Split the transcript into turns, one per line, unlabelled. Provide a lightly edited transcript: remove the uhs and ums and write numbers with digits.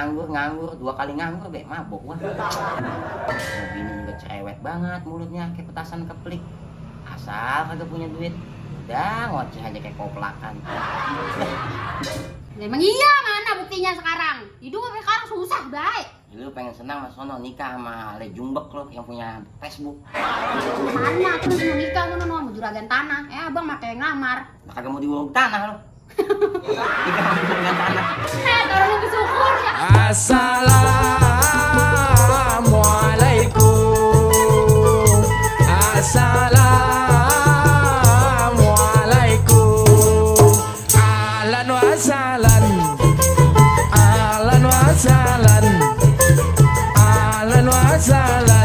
nganggur, 2 kali nganggur be, mabok gua. Bini juga cerewet banget mulutnya, kayak petasan keplik. Asal kagak punya duit, udah ngoceh aja kayak koplakan.
Emang iya, mana buktinya sekarang? Hidup sampai sekarang susah, baik.
Lu pengen senang mas sono nikah sama Le Jumbek lo yang punya Facebook.
Mana terus mau nikah sono sama juragan tanah? Abang pakai ngelamar.
Nah, kagak mau diuruk tanah lo. Nikah sama juragan tanah.
Orang lebih syukur ya.
Assalamualaikum. Assalamualaikum. Ahlan wa sahlan. Ahlan wa sahlan. Ahlan wa sahlan.